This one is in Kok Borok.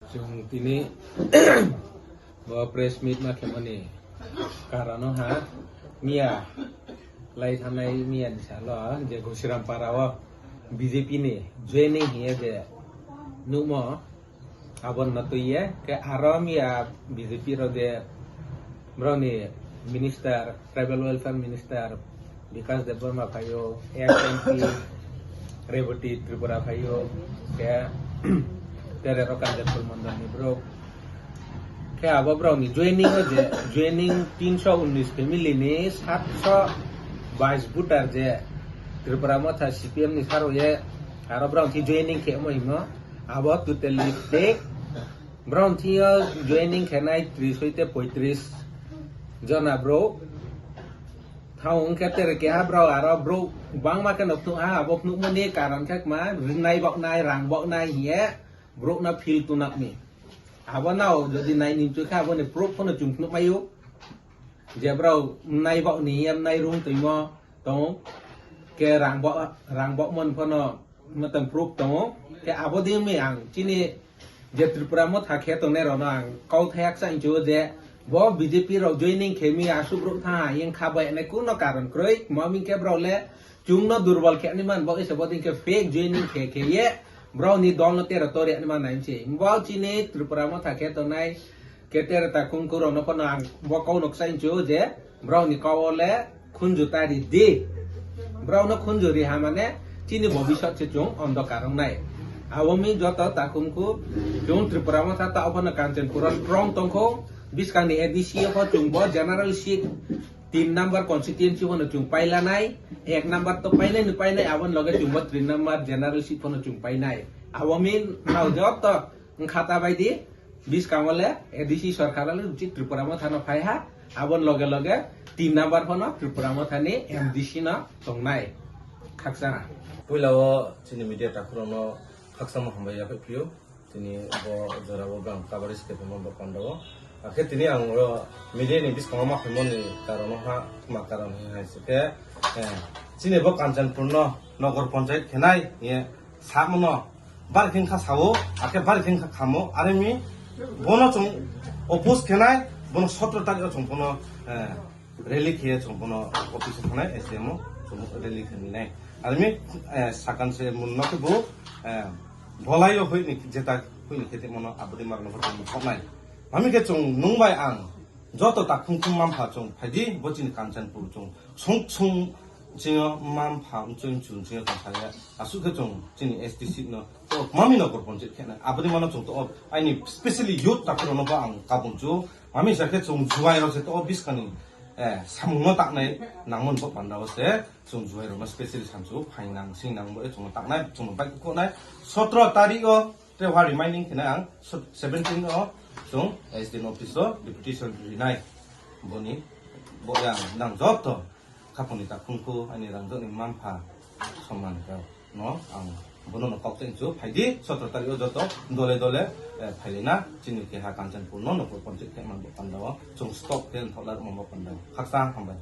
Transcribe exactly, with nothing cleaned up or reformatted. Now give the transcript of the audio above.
Chwng tini bo press meet ma khaimani karon wngkha miya lai thanai miya ni salo je Gosiram para o B J P ni joining hiye je nukmo aboni no twiye ke aro miya B J P rok je Borokni minister, tribal welfare minister Bikash Debbarma phaio, ex M P Rebati Tripura phaio, khe tere rok Kanchanpur mondol ni borok. Khe abo borokni joining o je, joining tinsho unnis family ni satsho bais voter je Tripura Motha C P M ni saro ye, aro borok khe joining khe omo himo, abo totally fake. Borok thio joining khenai tris hoite poitris jona bro. Thao wngkhe tere keha bro aro bro bangma khe nok thung ha abo phunukmani karon khe ma rinai boknai rang boknai hiye borok no feel tunakni. Abo nao jodi nai nim chukha abo ni proof phano chung phunuk mayu. Je bro nai bokni yam nai rung twimo tongo. Ke rang bo, rang bokmon phano Matang proof tongo. Khe abo di wngmi ang chini je Tripura Motha khe tongnai rokno ang kau thayaksa hincho je bo B J P rok joining khe mi asuk rok tha yang kha bai nai kuno karon kroi. Mami khe bro le chungno durbol khe ani man bo ise bo din khe fake joining khe khe ye bro ni dol no tero tori ani man nai se. Bo chini Tripura Motha khe tongnai Keter ta khungku rokno phano ang bo kau noksa hinchu je, borokni kau le khunju ta ri di. Borokno khunju ri ha mane chini bobisot se chwng ondokar wngnai. Abo mi joto ta khungku chwng Tripura Motha ta ophano Kanchanpur o strong tongkho. Bwskangni A D C o pho chwng bo general seat tin number constituency phano chwng pailanai, ek number to painai ni painai, aboni loge chwng bo tin number general seat phano chwng painai. Abo mi nao joto wngkha ta bai di. Bwskango le A D C sorkar le uchi Tripura Motha no phai ha, aboni loge loge tin number phano Tripura Motha ni M D C no tongnai. Khaksa. Puila o chini media takhurokno khaksa mo hambai ya phai phio. Tini bo jora o bang coverage khe phimo bo panda o. Akhe tini ang oro media ni bwskango ma phaimoni karon ha, ma karon hai se khe, eh, chini bo Kanchanpur no nogor panchayat khenai ye Samono bari khe wngkha sao, akhe bari khe wngkha khamo, arimi bono chwng oppose khenai, bono sotro tarikh o chwng bono, eh, rally khe chwng bono office o thangnai, S D M o chwng rally khe nai. Arimi, eh, sakan se mun no khe bo, eh, bolai o hoi ni jeta hoi ni khe te mono abodi mar no bo chwng thoknai. Mami khe chwng nung bai ang joto takhung khung mampha chwng phaidi, bo chini Kanchanpur chwng sung sung chingo mampha mchung mchung chingo tong saya. Asuk khe chwng chini S T C no to mami no korpon chit khena. Abodi mano chwng to aini specially youth takhurok no bo ang kabun chu. Mami sa khe chwng juai rok se to biskani, eh, samung no taknai nangmon bo panda o se chwng juai rok no specially samsu phainang singnang bo chwng taknai chwng bai khonai. Sotro tarikh o Te wa reminding khena ang so-, seventeen o chwng S D M office o deputation rinai. Boni bo yang nang joto khaponi takhungkhu ani rang joni mampha soman rok no ang bono no kok teng chu phaidi sotro tarikh o joto dole dole, eh, phailina chini keha Kanchanpur no nokol panchayat khe man bo panda o chwng stop khe thoklar mo panda o khaksa hambai.